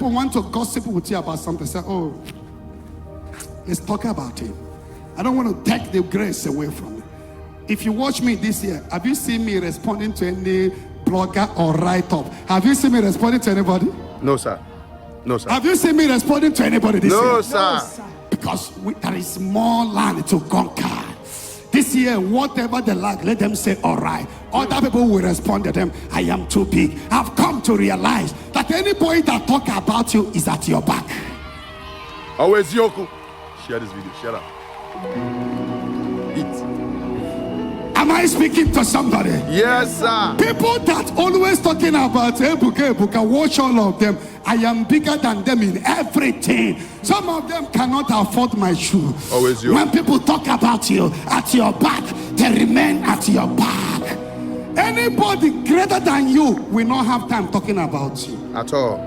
People want to gossip with you about something. Say, "Oh, let's talk about it. I don't want to take the grace away from you." If you watch me this year, have you seen me responding to any blogger or write-up? Have you seen me responding to anybody? No, sir. No, sir. Have you seen me responding to anybody this No, year? sir. Because there is more land to conquer. This year, whatever they lack, let them say, "All right." Other people will respond to them, "I am too big." I've come to realize that anybody that talk about you is at your back. Always Yoku. Share this video. Share up. It. Am I speaking to somebody? Yes, sir. People that always talking about Ebuka, Ebuka, watch all of them. I am bigger than them in everything. Some of them cannot afford my shoe. Always you. When people talk about you at your back, they remain at your back. Anybody greater than you will not have time talking about you. At all.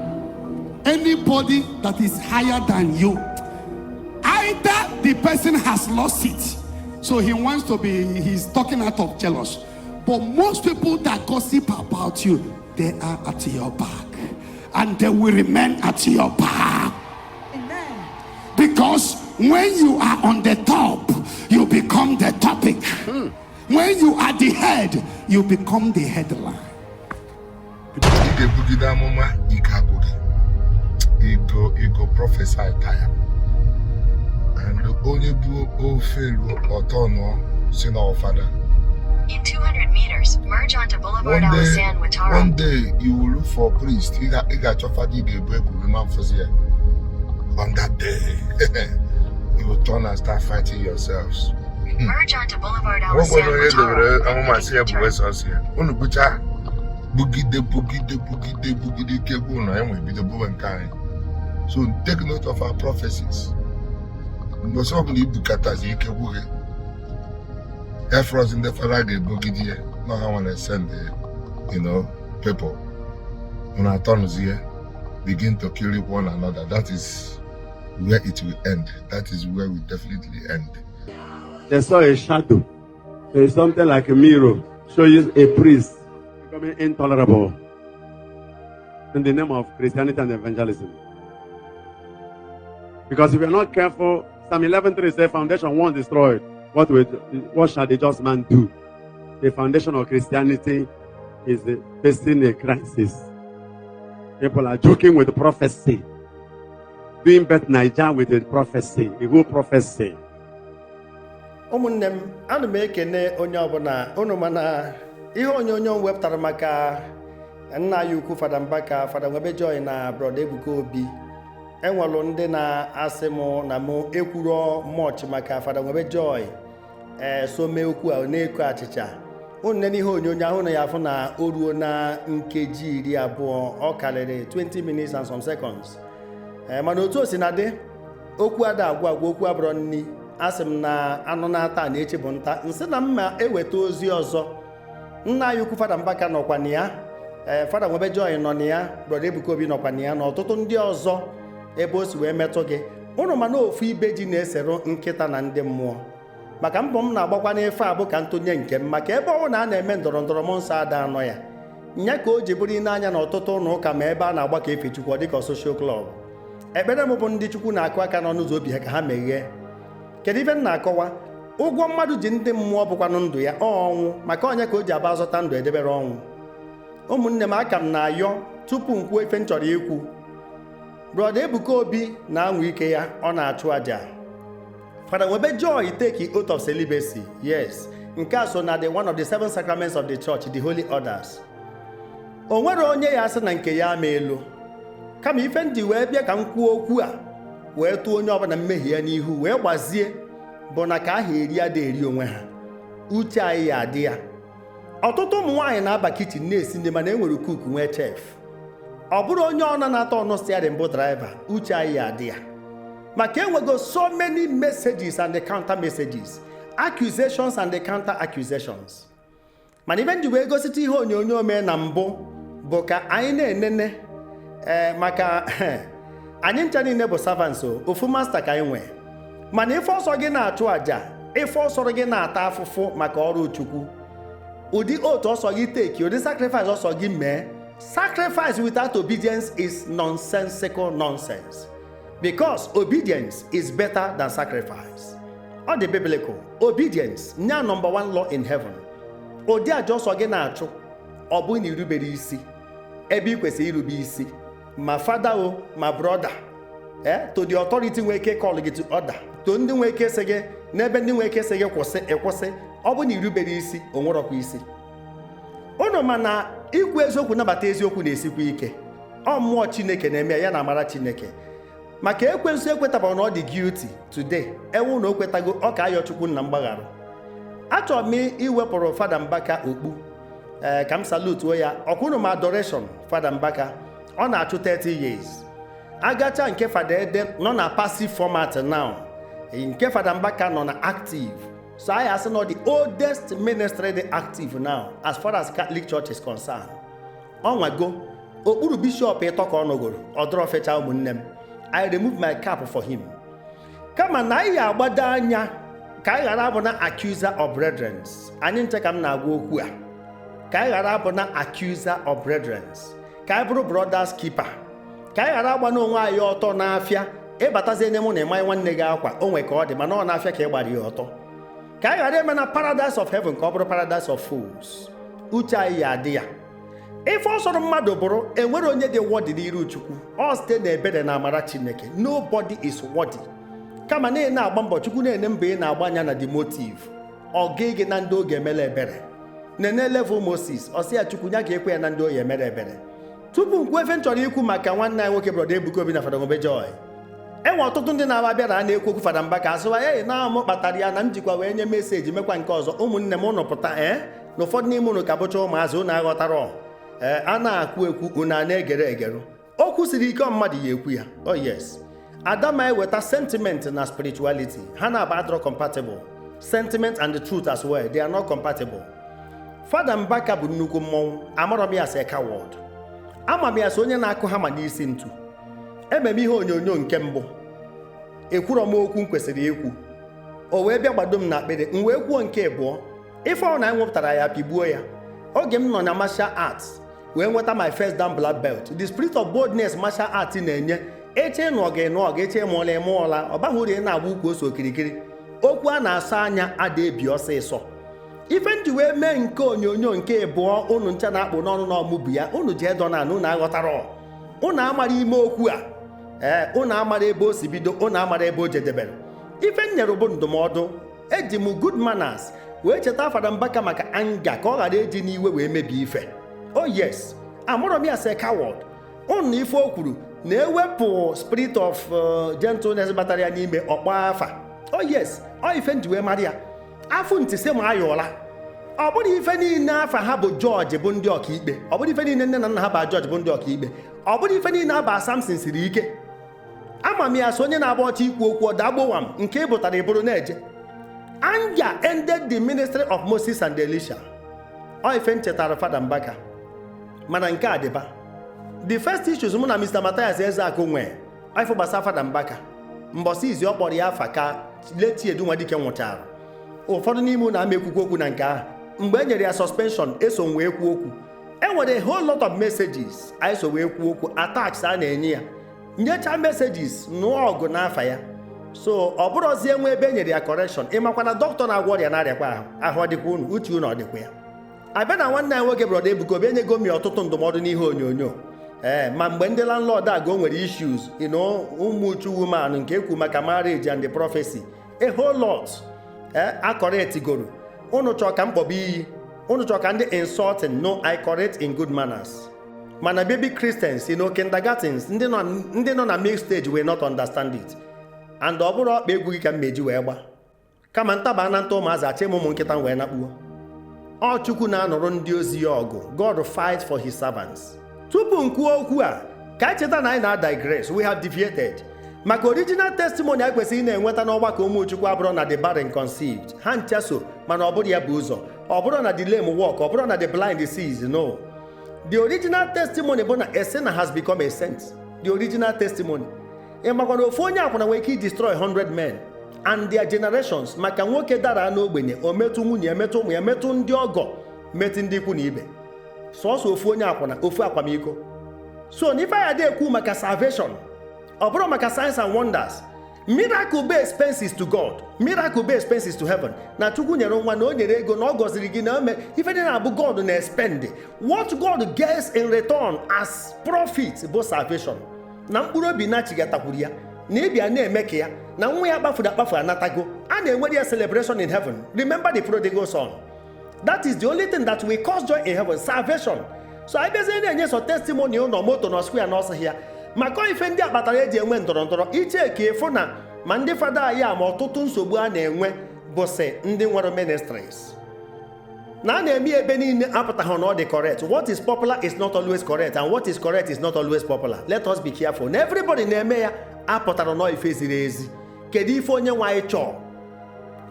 Anybody that is higher than you, either the person has lost it, so he wants to be, he's talking out of jealous. But most people that gossip about you, they are at your back. And they will remain at your back. Amen. Because when you are on the top, you become the topic. When you are the head, you become the headline. Ị ga-ebugide amụma ike agwụ gị. You go prophesy tire and onye bu ofe ruo ọtọ nụọ si na ọfada. In 200 meters, merge onto Boulevard One day, Alassane Ouattara. one day you will look for priest. Ị ga-achọ fada ị ga-ebu ekwuru ma mfụzi ya. On that day, you will turn and start fighting yourselves. Merge onto Boulevard Nwekwana Alassane onye Ouattara. debere Then amụma make sị a ya buwe U-turn. sọsọ ya. Unu bucha bugide bugide bugide bugide ike gwụ na enwe bido buwe nke anyị. So take note of our prophecies. Mgbe ọbụla ibukatazi ike gwụ gị, efrozi ndị fada ga-ebugide ya na ha nwere send people unu atọnụzie begin to kill one another. That is where it will end. That is where we definitely end. They saw a shadow. There is something like a mirror showing a priest becoming intolerable in the name of Christianity and evangelism. Because if you're not careful, Psalm 11:3 says, "Foundation once destroyed, what shall the just man do?" The foundation of Christianity is facing a crisis. People are joking with prophecy, doing Bet Naija with the prophecy, a whole prophecy. Ụmụnne m, ana m ekene onye ọbụla unu, mana ihe onyonyo m wepụtara maka nna anyị ukwu Fada Mbaka, Fada Nwebe Joy na Brother Ebuka Obi, enwelụ ndị na-asị m na m ekwuro much maka Fada Nwebe Joy. Ee, so mee okwu a na-eko achịcha. Unu nene ihe onyonyo ahụ na ya afụ na o ruo na nkeji 20, ọ karịrị 20 minutes and some seconds. Ee, mana otu o si na dị, okwu ada agwụ agwụ, okwu abụrọ nni. Asị m na anụ na-ata na echi bụ nta nsị na mma eweta ozi ọzọ. Nna anyị ukwu Fada Mbaka nọkwa na ya, ee, Fada Nwebe Joy nọ na ya, Brother Ebuka Obi nọkwa na ya na ọtụtụ ndị ọzọ ebe o si wee metụ gị ụnụ. Mana ofu ibe ji na-eserụ nkịta na ndị mmụọ maka mbọ m na-agbakwa n'ife a bụ ka ntụnye nke m maka ebe ọ na a na-eme ndọrọ ndọrọ mmụọ nsọ ada anọ ya nya ka o ji bụrụ ile anya na ọtụtụ ụlọ ụka ma ebe a na-agba ka efe Chukwu, ọ dịka social club. Ekpere m bụ ndị Chukwu na-akụ aka n'ọnụ ụzọ obi ha ka ha meghee. Kedu ife m na-akọwa? Ụgwọ mmadụ ji ndị mmụọ bụkwanụ ndụ ya, ọ ọnwụ, maka onye ka o ji aba azọta ndụ edebere ọnwụ. Ụmụnne m, aka m na-ayọ tupu m kwuo ife m chọrọ ikwu. Brother Ebuka Obi na-anwa ike ya, ọ na-achụ àjà. Fada Nwebe Joy take oath of celibacy. Yes, nke a so na the one of the seven sacraments of the church, the holy orders. O nwere onye ya asị na nke ya ama elu, kama ife m ji wee bịa ka m kwuo okwu a wee tụọ onye ọbụla mmehie ya n'ihu wee gbazie bụ na ka aha eri ada eri onwe ha, uche anyị ya adị ya. Ọtụtụ ụmụ nwaanyị na-aba kitchen na-esi nri, mana e nwere cook, nwee chef. Ọ bụrụ onye ọna na-atọ ọnụ steering bụ driver, uche anyị ya adị ya, maka enwego so many messages and the counter messages, accusations and the counter accusations. Mana ife nji wee gosite ihe onyonyo mee na mbụ bụ ka anyị na-enene, ee, maka anyị ncha niile bụ servants o, ofu master ka anyị nwee. Mana ife ọsọ gị na-achụ àjà, ife ọsọrọ gị na-ata afụfụ maka ọrụ Chukwu, ụdị otu ọsọ gị take, ụdị sacrifice ọsọ gị mee. Sacrifice without obedience is nonsensical nonsense, because obedience is better than sacrifice. Ọ dị biblical. Obedience nya number one law in heaven. Ụdị aja ọsọ gị na-achụ, ọ bụghị na irubere isi ebe ị kwesịrị irube isi, ma fada o, ma brother, to the authority nwee ike call gị to order, to ndị nwee ike sị gị n'ebe ndị nwee ike sị gị kwụsị, ịkwụsị. Ọ bụ na irubere isi, o nwerọkwa isi. Unu ma na ikwu eziokwu, nabata eziokwu na-esikwa ike. Ọ mmụọ Chineke na-eme ya na amara Chineke, maka ekwensu ekwetabara na ọ dị guilty today. Ewu na o kwetago, ọ ka ayọ Chukwu nna mgbaghara. Achọrọ m iwepụrụ Fada Mbaka okpu, ee, ka m salutuo ya. Ọkwụrụ m adoration. Fada Mbaka, ọ na-achụ 30 years agacha. Nke Fada Ede nọ na passive format now, nke Fada Mbaka nọ na active. So anyị asị na the oldest ministry dị active now as far as Catholic Church is concerned. Ọ nwago okpuru bishọp ịtọ ka ọ nọgoro, ọ dọrọ fecha. Ụmụnne m, I remove my cap for him. Kama na anyị agbado anya ka anyị ghara abụ na accuser of brethren. Anyị nche ka m na-agwa okwu a, ka anyị ghara abụ na accuser of brethren, ka anyị bụrụ brothers keeper, ka anyị ghara agba n'onwe anyị ọtọ n'afịa. Ịbatazie n'ime na ịmanye nwanne gị akwa o nwe ka ọ dị, mana ọ n'afịa ka ị gbara ya ọtọ. Ka anyị ghara eme na paradise of heaven ka ọ bụrụ paradise of fools. Uche anyị ya adị ya. Ife ọsọrọ mmadụ bụrụ, enwere onye dị worthy n'iru Chukwu. Ọ site na ebere na amara Chineke. Nobody is worthy. Kama na ị na-agba mbọ, Chukwu na-ene mbọ ị na-agba anya na the motive. Ọ gị gị na ndị oge emere ebere. Nene level Moses, ọ sị ya Chukwu ya ga-ekwe ya na ndị oyi emere ebere. Tupu nkwu efe m chọrọ ikwu maka nwanne anyị nwoke, Brother Ebuka Obi na Fada Nwebe Joy, enwe ọtụtụ ndị na-aba bịara a na-ekwu okwu Fada Mbaka, asịwa ya na mụ kpatara ya na m jikwa wee nye message, mekwa nke ọzọ. Ụmụnne m, ụnụ pụta, ee, na ụfọdụ n'ime ụnụ ka bụcha ụmụazị. Ụnụ aghọtara. Ee, a na-akwu ekwu, unu a na-egere egerụ. Okwu siri ike, mmadụ ya ekwu ya. Oh yes, adama eweta sentiment na spirituality, ha na-aba adịrọ compatible. Sentiment and the truth as well, they are not compatible. Fada Mbaka bụ nnukwu mmọnwụ. Amarọ m ya as a coward, ama m ya sị onye na-akụ hama n'isi ntu. Ememe ihe onyonyo nke mbụ, ekwurọ m okwu m kwesịrị ikwu, o wee bịa gbado m n'akpịrị, m wee kwuo nke abụọ. Ife ọ na anyị nwepụtara ya, pigbuo ya. Oge m nọ na martial arts wee nweta my first dan black belt, the spirit of boldness martial arts na-enye, eche ịnụ ọga ịnụ ọga, eche ịmụọla ịmụọla. Ọ baghị uru ị na-agba ukwu ose okirikiri. Okwu a na-asa anya ada ebi ọsịsọ. Ife m ji wee mee nke onyonyo nke abụọ, unu ncha na-akpụ n'ọnụ na ọmụbụ ya, unu jee dọ na unu aghọtara, unu amara ime okwu a. Ee, unu amara ebe o si bido, unu amara ebe o jedebere. Ife m nyere bụ ndụmọdụ. Eji m good manners wee cheta Fada Mbaka maka anga, ka ọ ghara eji n'iwe wee mebie ife. Oh yes, amụrọ m ya sị coward. Unu ife o kwuru na-ewepụ spirit of gentleness batara ya n'ime ọkpọ afa. Oh yes, ọ ife m ji wee mara ya. Afụ ntị sị ma ayọọla. Ọ bụrụ ife niile afa ha bụ jọji bụ ndị ọkaikpe, ọ bụrụ ife niile nne na nna ha bụ jọji bụ ndị ọkaikpe, ọ bụrụ ife niile aba Samson siri ike. Ama m ya sị onye na-agba ọchọ ikwu okwu ọda agbowam nke ị bụtara ịbụrụ na-eje. Anger ended the ministry of Moses and Elisha. Ọ ife m chetara Fada Mbaka. Mana nke a dịba, the first issues mụ na Mr. Mathias Ezeakụ nwee, ife gbasara Fada Mbaka, mbọsị izi ọ kpọrọ ya afa ka late Edu Nwadike nwụchara. Ụfọdụ n'ime unu ama ekwukwu okwu na nke ahụ. Mgbe e nyere ya suspension, eso m wee kwuo okwu. E nwere a whole lot of messages anyị so wee kwuo okwu, attacks a na-enye ya, nyecha messages, nụọ ọgụ n'afa ya. So ọ bụrụzie nwe ebe e nyere ya correction. Ịmakwa na dọkịta na-agwọ ọrịa na-arịakwa ahụ, ahụ ọ dịkwa unu, uche unu ọ dịkwa ya. Abịa na nwanne anyị nwoke, Brother Ebuka Obi, enyego m ya ọtụtụ ndụmọdụ n'ihe onyonyo. Ee, ma mgbe ndị landlord a o nwere issues, ụmụ uchu woman nke ekwu maka marriage and the prophecy, a whole lot. Ee, akọrọ etigoro unu chọọ ka m kpọba iyi, unu chọọ ka ndị insulting. No, I correct in good manners. Mana baby Christians, kindergartens, ndị nọ na milk stage will not understand it. And ọ bụrụ ọkpa egwu gị ka m meji wee gba, kama ntaba na nta ụmụazị achị m ụmụ nkịta m wee nakpuo. Ọ Chukwu na-anọrọ ndị ozi ya ọgụ. God fight for his servants. Tupu m kwuo okwu a, ka anyị cheta na anyị na-digress, we have deviated, maka original testimony anyị kwesịrị ị na-enweta n'ọgbakọ ụmụ Chukwu abụrụ na the barren conceived. Ha ncheso, mana ọ bụrụ ya bụ ụzọ, ọ bụrụ na the lame walk, ọ bụrụ na the blind sees. No, the original testimony bụ na a sinner has become a saint. The original testimony, ị makwa na ofu onye akwụna nwere ike destroy 100 men and their generations, maka nwoke dara n'ogbenye, o metụ nwunye ya, metụ ụmụ ya, metụ ndị ọgọ, metụ ndị ikwu na ibe. Sọsọ ofu onye akwụna, ofu akwamiko. So na ife anyị adị ekwu maka salvation, ọ bụrụ maka signs and wonders. Miracle bụ expenses to God, miracle bụ expenses to heaven. Na Chukwu nyere nwa, na o nyere ego, na ọ gọziri gị, na ome ife dị na-abụ God na spend. What God gets in return as profit bụ salvation, na mkpụrụ obi na-achịgatakwuru ya, na ịbịa na-eme ka ya na nwa ya kpafuru akpafu anatago. A na-enwere ya celebration in heaven. Remember the prodigal son. That is the only thing that will cause joy in heaven, salvation. So anyị bịazie na-enye sọ testimony ụlọ, moto na square na ọsọ ya, maka ife ndị a kpatara eji enwe ndọrọ ndọrọ iche ka ịfụ na ma ndị fada anyị a, ma ọtụtụ nsogbu a na-enwe bụsị ndị nwere ministries na a na-eme ebe niile apụtaghị na ọ dị correct. What is popular is not always correct, and what is correct is not always popular. Let us be careful na everybody na-eme ya apụtara na ife ziri ezi. Kedu ife onye nwe anyị chọọ?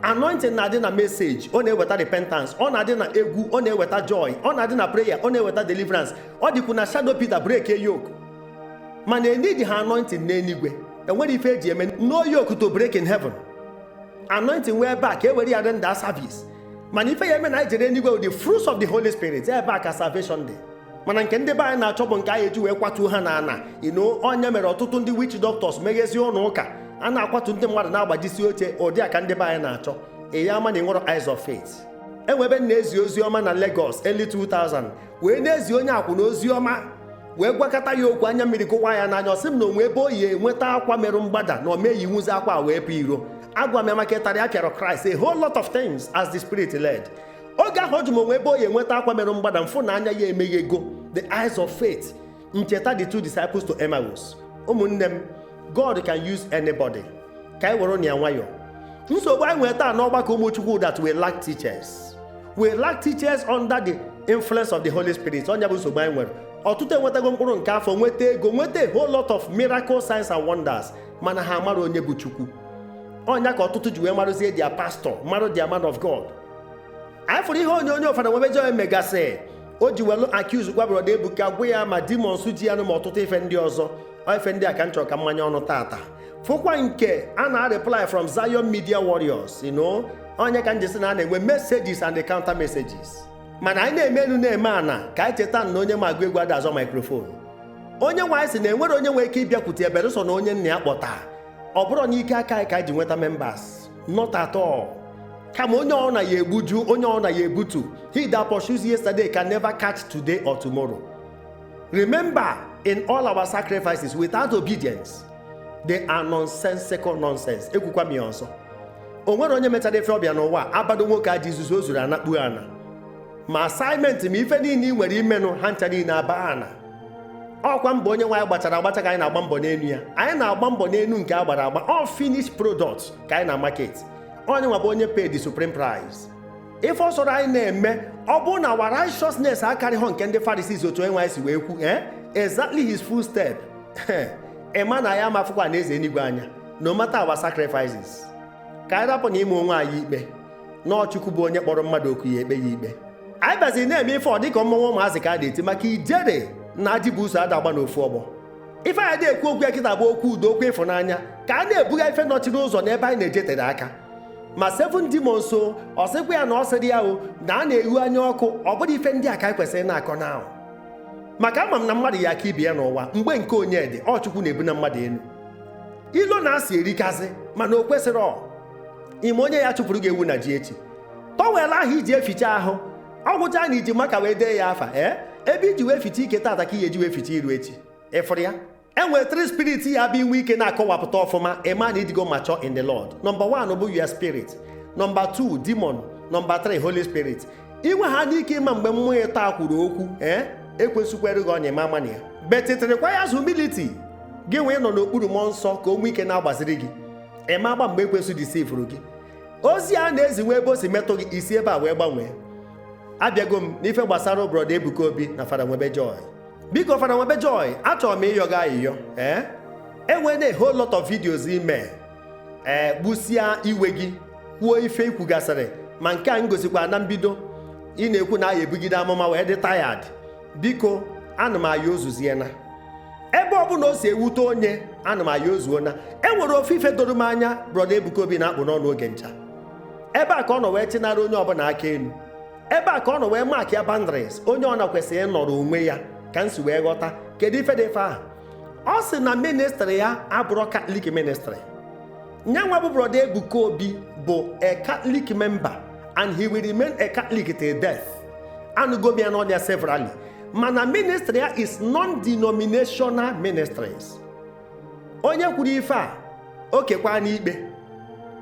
Anointing na-adị na message, ọ na-eweta repentance. Ọ na-adị na egwu, ọ na-eweta joy. Ọ na-adị na prayer, ọ na-eweta deliverance. Ọ dịkwu na shadow Peter break a yoke. Mana enidi ha anointing n'eluigwe, enwere ife eji eme. No yoke to break in heaven. Anointing wee ebe a ka e were ya render service, mana ife ya eme na anyị jere eluigwe with the fruits of the Holy Spirit. Ebe a ka salvation dị. Mana nke ndị be anyị na-achọ bụ nke anyị eji wee kwatuo ha na ana ino onye mere ọtụtụ ndị witch doctors meghezie ụlọ ụka a na-akwatu ndị mmadụ, na-agbajisi oche. Ụdị a ka ndị be anyị na-achọ. Ị ya ama na ị nwere eyes of faith. Enwe ebe m na-ezi ozi ọma na Lagos early 2000, wee na-ezi onye akwụna ozi ọma, wee gwakọta ya okwu, anya mmiri gụwa ya n'anya. Ọ sị m na onwe ebe o yi enweta akwa merụ mgbada na o meghị nwuzi akwa a wee pụ iro. Agwa m ya maka ịtarị apịarọ Christ, a whole lot of things as the Spirit led. Oge ahụ ọ jụ m onwe ebe o yi enweta akwa merụ mgbada, mfụ na anya ya emeghego, the eyes of faith. Ncheta the two disciples to Emmaus. Ụmụnne m, God can use anybody. Ka anyị were ya nwayọọ. Nsogbu anyị nwere taa n'ọgbakọ ụmụ Chukwu, that we lack teachers. We lack teachers under the influence of the Holy Spirit. Onye bụ nsogbu anyị nwere. Ọtụtụ enwetago mkpụrụ nke afọ, nweta ego, nweta a whole lot of miracle, signs and wonders, mana ha amara onye bụ Chukwu. Ọnya ka ọtụtụ ji wee marụzie their pastor, marụ their man of God. Anyị fụrụ ihe onyonyo Fada Nwebe Joy megasị, o ji welu accuse gwa Brother Ebuka, gwa ya ma demons ji ya nụ, ma ọtụtụ ife ndị ọzọ. Ọ ife ndị a ka m chọrọ ka mmanya ọnụ tata. Fụkwa nke a na-reply from Zion Media Warriors. Onye ka m ji sị na a na-enwe messages and the counter messages. Mana anyị na-eme elu na-eme ana, ka anyị cheta na onye ma agụ egwu ada azọ microphone. Onye nwe anyị sị na enwere onye nwere ike ịbịakwute ebere sọ na onye nna ya kpọta. Ọ bụrụ na ike aka anyị ka anyị ji nweta members, not at all. Kama onye ọ na ya egbuju, onye ọ na ya ebutu. He that pursues yesterday can never catch today or tomorrow. Remember, in all our sacrifices without obedience, they are nonsensical nonsense. Ekwukwa m ya ọzọ, o nwere onye mechara ife ọbịa n'ụwa abado nwoke aji izuzu o zuru anakpu ana, ma assignment, ma ife niile ị nwere imenụ, ha ncha niile aba ana. Ọkwa mbọ onye nwaanyị gbachara agbacha ka anyị na-agba mbọ n'elu ya. Anyị na-agba mbọ n'elu nke a gbara agba, all finished product ka anyị na market. Onye nwa bụ onye pay the supreme price. Ife ọsọrọ anyị na-eme, ọ bụrụ na our righteousness akarịghọ nke ndị Pharisees, otu onye nwaanyị si wee kwu, exactly his full step, ịma na ya amafụkwa na eze eluigwe anya, no matter our sacrifices. Ka anyị rapụ na ime onwe anyị ikpe nọọ. Chukwu bụ onye kpọrọ mmadụ oku ya ekpe ya ikpe. Anyị bịaziri na-eme ife ọ dịka mmọnwụ ụmụazị ka a na-eti, maka ijere na ajị bụ ụzọ ada agba n'ofu ọgbọ. Ife anyị na-ekwu okwu ya kịta bụ okwu udo, okwu ịfụnanya, ka a na-ebuga ife nọchiri ụzọ n'ebe anyị na-ejetere aka. Ma seven demons o, ọ sịkwa ya na ọ sịrị ya o na a na-ehu anya ọkụ. Ọ bụrụ ife ndị a ka anyị kwesịrị na-akọ na maka ama m na mmadụ ya aka ibe ya n'ụwa mgbe nke onye dị ọ. Chukwu na-ebu na mmadụ elu ilo na-asị erikasị, mana o kwesịrị ọ ime onye ya chụpụrụ gị ewu na ji echi. Towel ahụ iji eficha ahụ, ọ gwụcha na iji maka wee dee ya afa ee, ebe iji wee ficha ike tata ka ihe eji wee ficha iru echi. Ịfụrụ ya, enwere three spirit ya bụ inwe ike na-akọwapụta ọfụma, ịma na idigo mature in the Lord. Number one bụ your spirit, number two demon, number three Holy Spirit. Inwe ha n'ike ịma mgbe mmụọ ịta kwuru okwu ee, ekwesịkwere gị ọnya ịma ama na ya. But it requires humility. Gị nwee nọ n'okpuru mmụọ nsọ ka o nwee ike na-agbaziri gị, ịma agba mgbe ekwesị deceivuru gị. Ozi a na-ezi nwe ebe o si metụ gị isi ebe a wee gbanwee. Abịago m n'ife gbasara Brother Ebuka Obi na Fada Nwebe Joy. Biko, Fada Nwebe Joy, achọrọ m ịyọ gị ayịyọ. Ee, enwere a whole lot of videos ime ee, gbusịa iwe gị, kwuo ife ikwugasịrị, ma nke a m gosikwa na mbido ị na-ekwu na aya ebugide amụma wee dị tired. Biko, ana m ayọ, ozuziena ebe ọ bụla o si ewute onye, ana m ayọ, ozuona. E nwere ofe ife doro m anya Brother Ebuka Obi na-akpụ n'ọnụ oge ncha. Ebe a ka ọ nọ wee chịnara onye ọbụla aka elu. Ebe a ka ọ nọ wee mark ya boundaries. Onye ọ na kwesịrị ịnọrọ onwe ya ka m si wee ghọta. Kedu ife dị ife ahụ? Ọ sị na ministry ya abụrọ Catholic ministry. Nyanwa bụ Brother Ebuka Obi bụ a Catholic member and he will remain a Catholic till death. Anụgo m ya n'ọnya severally. Mana ministry ya is non-denominational ministries. Onye kwuru ife a, o kekwa n'ikpe.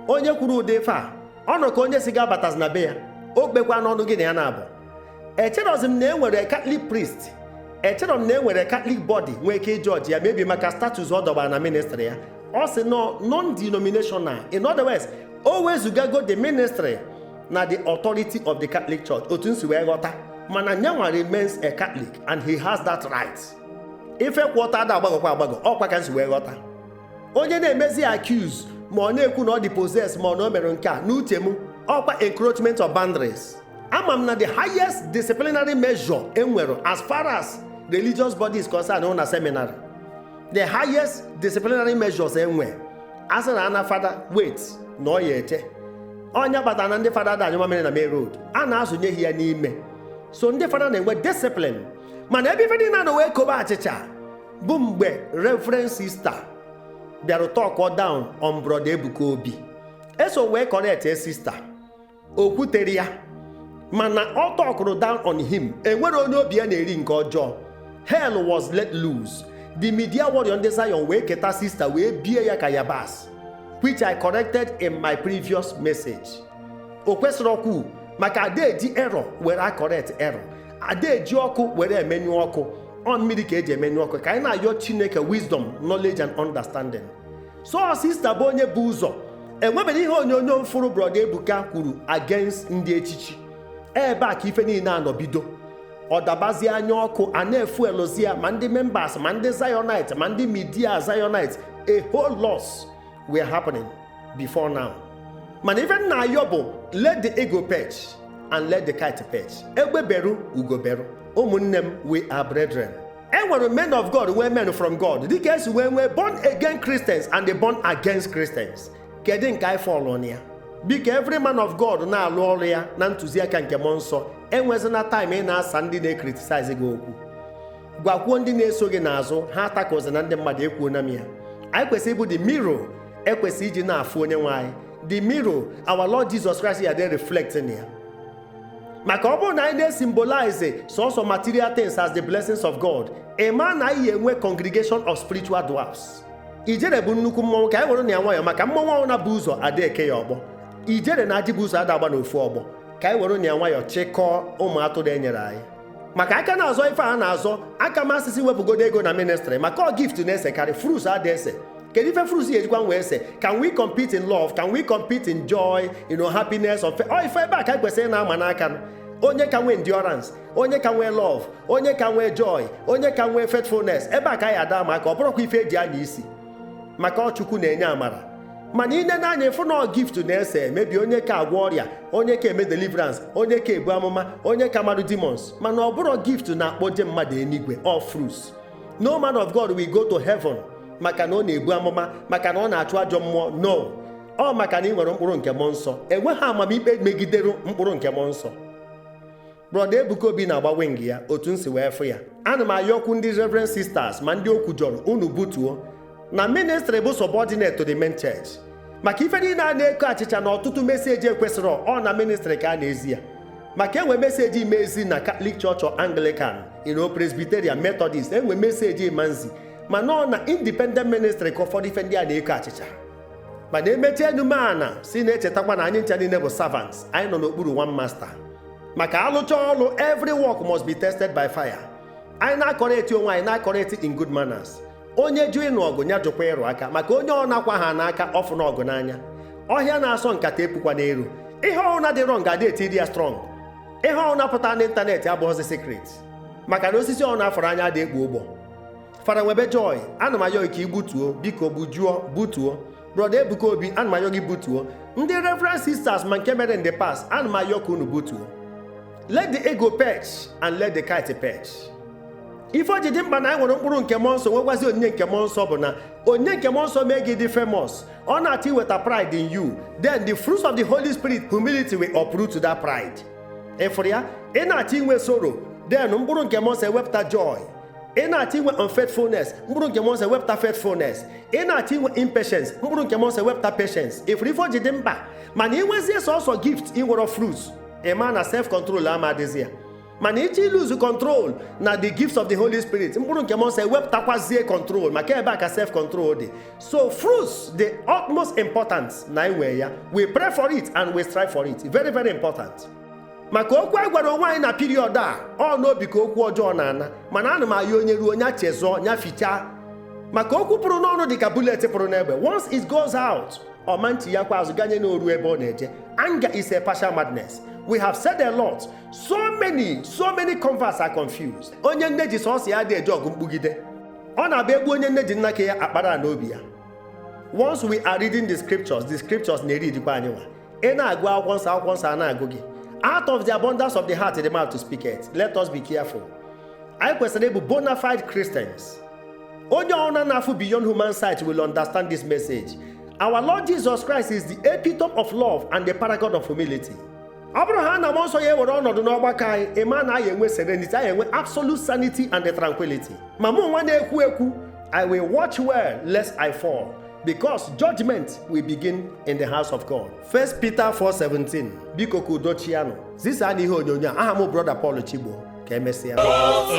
Onye kwuru ụdị ife a, ọ nọ ka onye si ga-abatazi na be ya, o kpekwa n'ọnụ gị na ya na-abụ. Echerọzi m na e nwere Catholic priest, echero m na e nwere Catholic body nwee ike ịjọji ya mebi maka status ọ dọbara na ministry ya. Ọ sị nọ non-denominational. In other words, o wezugago the ministry na the authority of the Catholic Church, otu m si wee ghọta. Mana nyanwa remains a Catholic and he has that right. Ife kwụ ọtọ ada agbagọkwa agbagọ, ọkwa ka m si wee ghọta. Onye na-emezi accuse ma ọ na-ekwu na ọ dị possess ma ọ na o mere nke a, n'uche m, ọkwa encroachment of boundaries. Ama m na the highest disciplinary measure enwere as far as religious body is concerned na seminary. The highest disciplinary measures enwe, a sị na ana fada wait na ọ ya eche. Onye kpatara na ndị fada da anyụ mamịrị na main road, a na-azụnye ya n'ime. So ndị fada na-enwe discipline. Mana ebe ife niile na wee kobe achịcha bụ mgbe Reverend Sister bịara talk down on Brother Ebuka Obi. Eso wee correct a sister, o kwutere ya, mana ọ talkụrụ down on him. Enwere onye obi ya na-eri nke ọjọọ. Hell was let loose. The media warrior ndị Zion wee keta sister wee bie ya ka yabas, which I corrected in my previous message. O kwesịrị ọkụ maka ada eji error were a correct error, ada eji ọkụ were emenyụ ọkụ. Ọ mmiri ka eji emenyụ ọkụ. Ka anyị na-ayọ Chineke wisdom, knowledge and understanding. So sister bụ onye bụ ụzọ. Enwebeghị ihe onyonyo mfụrụ Brother Ebuka kwuru against ndị echichi. Ebe a ka ife niile anọ bido. Ọ dabazie anya ọkụ, a na-efu elozi ya, ma ndị members, ma ndị Zionite, ma ndị media Zionite. A whole loss were happening before now. Mana ife nna ayọ bụ, let the eagle perch and let the kite perch. Egbe beru, ugo beru. Ụmụnne m, we are brethren. E nwere men of God, nwee men from God, dịka esi wee nwee born again Christians and the born against Christians. Kedu nke anyị fọlụ na ya? Biko, every man of God na-alụ ọrụ ya na ntụziaka nke mmụọ nsọ. Enwezina time ị na-asa ndị na-ecriticize gị okwu. Gwakwuo ndị na-eso gị n'azụ ha atakọzi na ndị mmadụ. Ekwuo na m ya, anyị kwesịrị ịbụ the mirror ekwesịrị iji na-afụ onye nwe anyị, the mirror our Lord Jesus Christ ya dey reflect na ya. Maka ọ bụrụ na anyị na-esymbolize sọsọ material things as the blessings of God, ị ma na anyị enwe congregation of spiritual dwarfs. Ijere bụ nnukwu mmọnwụ, ka anyị were na ya nwayọọ, maka mmọnwụ ahụ na-bụ ụzọ ada eke ya ọgbọ. Ijere na ajị bụ ụzọ ada agba n'ofu ọgbọ. Ka anyị were na ya nwayọọ chịkọọ ụmụ atụrụ e nyere anyị. Maka aka na-azọ ife a na-azọ aka m asịsị wepụgodo ego na ministry, maka ọ gift na-esekarị, fruits ada ese. Kedu ife fruits ya ejikwa wee ese? Can we compete in love? Can we compete in joy, happiness of ọ ife? Ebe a ka anyị kwesịrị na-ama n'aka. Onye ka nwee endurance, onye ka nwee love, onye ka nwee joy, onye ka nwee faithfulness, ebe a ka anyị ada ama aka. Ọ bụrụkwa ife eji anya isi, maka ọ Chukwu na-enye amara. Mana ine n'anya ịfụ na ọ gift na-ese mebi, onye ka agwọ ọrịa, onye ka eme deliverance, onye ka ebu amụma, onye ka marụ demons. Mana ọ bụrụ gift na-akpọje mmadụ eluigwe, all fruits. No man of God will go to heaven maka na ọ na-ebu amụma, maka na ọ na-achụ ajọ mmụọ. No, ọ maka na ị nwere mkpụrụ nke mmụọ nsọ. Enweghị amamikpe megidere mkpụrụ nke mmụọ nsọ. Brother Ebuka Obi na-agba wing ya otu m si wee fụ ya. Ana m ayọkwu ndị Reverend Sisters ma ndị okwu jọrọ unu butuo na ministry bụ subordinate to the main church. Maka ife niile a na-eko achịcha na ọtụtụ message ekwesịrị ọ na ministry ka a na-ezi ya. Maka enwe message imezi na Catholic Church or Anglican, Presbyterian, Methodist, enwe message imanzi. Mana ọ na independent ministry ka ụfọdụ ife ndị a na-eko achịcha. Mana emechie enume ana si na-echetakwa na anyị ncha niile bụ servants. Anyị nọ n'okpuru one master. Maka alụcha ọlụ, every work must be tested by fire. Anyị na-acorrect onwe anyị, na-acorrect in good manners. Onye jụ ịnụ ọgụ ya jụkwa ịrụ aka, maka onye ọ nakwa ha n'aka ọfụ na ọgụ n'anya. Ọhịa na-asọ nkata epukwa n'elu. Ihe ọhụrụ dị wrong ga-adị etiri ya strong. Ihe ọhụrụ na-apụta n'ịntanetị abụghịzi secret, maka na osisi ọhụrụ na-afọrọ anya dị ekpu ụgbọ. Fada Nwebe Joy, ana m ayọ ka igbutuo, biko gbujuo, butuo. Brother Ebuka Obi, ana m ayọ gị butuo. Ndị Reverend Sisters ma nke mere in the past, ana m ayọ ka unu butuo. Let the eagle perch and let the kite perch. Ife o ji dị mkpa na anyị nwere mkpụrụ nke mmụọ nsọ, nwekwazi onyinye nke mmụọ nsọ, bụ na onyinye nke mmụọ nsọ mee gị dị famous, ọ na-achọ iweta pride in you. Then the fruits of the Holy Spirit, humility, will uproot that pride. Ị fụrụ ya? Ị na-achọ inwe sorrow, then mkpụrụ nke mmụọ nsọ ewepụta joy. Ị na-achọ inwe unfaithfulness, mkpụrụ nke mmụọ nsọ ewepụta faithfulness. Ị na-achọ inwe impatience, mkpụrụ nke mmụọ nsọ ewepụta patience. Ị fụrụ ife o ji dị mkpa? Mana ị nwezie sọsọ gift, ị nwerọ fruits, ị ma na self control ama adịzi ya. Mana ị chọ ilose control na the gifts of the Holy Spirit, mkpụrụ nke mmụọ nsọ ewepụtakwazie control, maka ebe a ka self control dị. So fruits, the utmost importance na inwe ya. We pray for it and we strive for it. Very, very important. Maka okwu anyị gwara onwe anyị na period a, ọ n'obi ka okwu ọjọọ na-ana. Mana ana m ayọ onye ruo nya chezọọ, nya fichaa, maka okwu pụrụ n'ọnụ dị ka bullet pụrụ n'egbe. Once it goes out, ọ ma nchighakwa azụ ganye na oru ebe ọ na-eje. Anger is a partial madness. We have said a lot. So many, so many converts are confused. Onye nne ji sọsọ ya dị eje ọgụ mkpugide, ọ na-abịa egbu onye nne ji nna ka ya akpara n'obi ya. Once we are reading the scriptures, the scriptures na-eridikwa anyị nwa. Ị na-agụ akwụkwọ nsọ, akwụkwọ nsọ a na-agụ gị. Out of the abundance of the heart the mouth to speak it. Let us be careful. Anyị kwesịrị ịbụ bona fide Christians. Onye ọna na-afụ beyond human sight will understand this message. Our Lord Jesus Christ is the epitome of love and the paragon of humility. Ọ bụrụ ha na mmụọ nsọ ya ewere ọnọdụ n'ọgbakọ anyị, ịma na anyị enwe serenity, anyị enwe absolute sanity and the tranquility. Ma mụ nwa na-ekwu ekwu, I will watch well lest I fall, because judgment will begin in the house of God. 1 Peter 4:17. Biko, ka udo chianụ. Zisaa na ihe onyonyo a. Aha m, Brother Paul Chigbo. Ka emesịa. God's